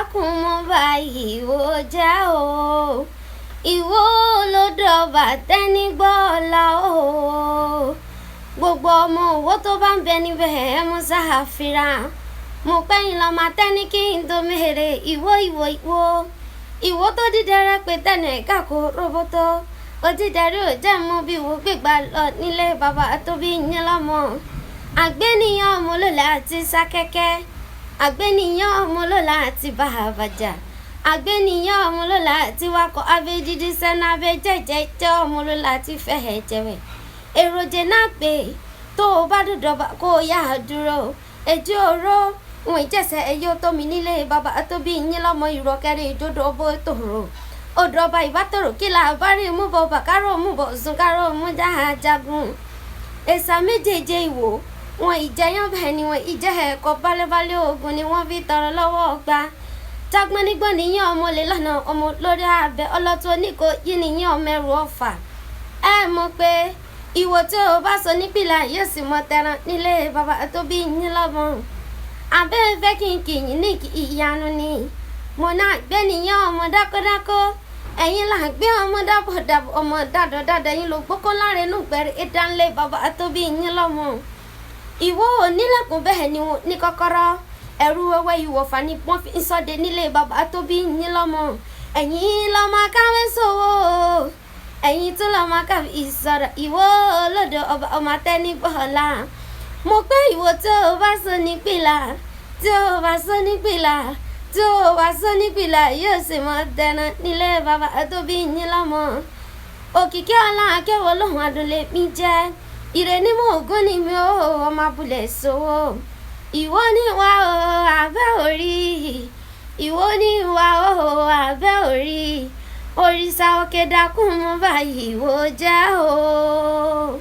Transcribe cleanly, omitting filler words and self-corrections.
Dákun mọ́ bá ìwò jẹ́ o. Ìwọ ló dọ̀bà tẹ́ni gbọ́lá o. Gbogbo ọmọ òwò tó bá ń bẹ níbẹ̀ ẹ mú sáfìrà. Mo pẹ́yìn lọ́mọ tẹ́ni kí n tó mèrè ìwọ ìwọ ìwọ. Ìwọ tó dídẹrẹ́ pé tẹ́nu ẹ̀ka kó roboto. Òdídẹrẹ́ ò jẹ́ mú bí wo gbégbá lọ nílé bàbá tó bí yín lọ́mọ. Àgbéníyàn ọmọlọ́lá àti sákẹ́kẹ́. Àgbéníyàn ọmọlọ́lá àti bàbàjà. Àgbéníyàn ọmọlọ́lá àti wakọ̀ abẹ́dídí sẹ́nu abẹ́jẹ́jẹ́ jẹ́ ọmọlọ́lá àti fẹ́ẹ̀ jẹ̀wẹ̀. Èròjẹ náà pé tó o bá dọ̀dọ̀bà kó o yá a dúró. Èjì òró wọn ìjẹsẹ̀ ẹyẹ tó mi nílé bàbá tó bí yín lọ́mọ ìrọ̀kẹ́rẹ́ ìjọdọ̀ bó tòrò. Odò ọba ìbátòrò kí là bá rí mú bọ̀ bàkárò mú bọ̀ sùn kárò mú jájagun. Èsà méjèèjì ìwò wọn ìjẹyàn bẹ́ẹ̀ ni wọn ìjẹ́ ẹ̀kọ́ balẹ̀balẹ̀ ogun ni wọ́n fi tọrọ lọ́wọ́ ọgbà. Tagbọ́nigbọ́n níyàn ọmọ lè lọ́nà ọmọ lórí abẹ ọlọ́tún oníkó yìí níyàn ọmọ ẹrù ọ̀fà. Ẹ mọ̀ pé ìwò tí o bá sọ nípìlà yóò sì mọ tẹran nílé bàbá tó bí yín lọ́mọ. Abẹ́ fẹ́ kí n kì yín ní ìyanu ni. Mo náà gbé níyàn ọmọ dákódákó. Ẹ̀yin là ń gbé ọmọ dábọ̀dàbọ̀ ọmọ dàdọ̀dàdọ̀ ẹ̀yin ló gbókó láre nù gbẹ̀rẹ̀ ìdánlé bàbá tó bí yín lọ́mọ. Ìwọ ò nílẹ̀kùn bẹ́ẹ̀ ni wọn ní kọ́kọ́rọ́. Ẹ̀rù wẹ́wẹ́ ìwọ̀fà ni wọ́n fi ń sọ́de nílé bàbá tó bí yín lọ́mọ. Ẹ̀yin lọ́mọ káwé sówó. Ẹ̀yin tún lọ́mọ káwé ìsọ̀rọ̀. Ìwọ lọ́dọ̀ ọba ọmọ atẹ́nigbọ̀ọ́lá. Mo pé ìwọ tó o bá sọ nípìlà, tí o bá sọ nípìlà, tí o bá sọ nípìlà yóò sì mọ tẹran nílé bàbá tó bí yín lọ́mọ. Òkìkí ọlá akẹ́wọ̀ lóhùn adùn lèmi jẹ́. Ìrè ní mò ń gún ni mi ò ọmọ abúlé sówó. Ìwọ ní wá o abẹ́ orí. Ìwọ ní wá o abẹ́ orí. Òrìṣà òkè dákun mọ́ bá ìwọ jẹ́ o.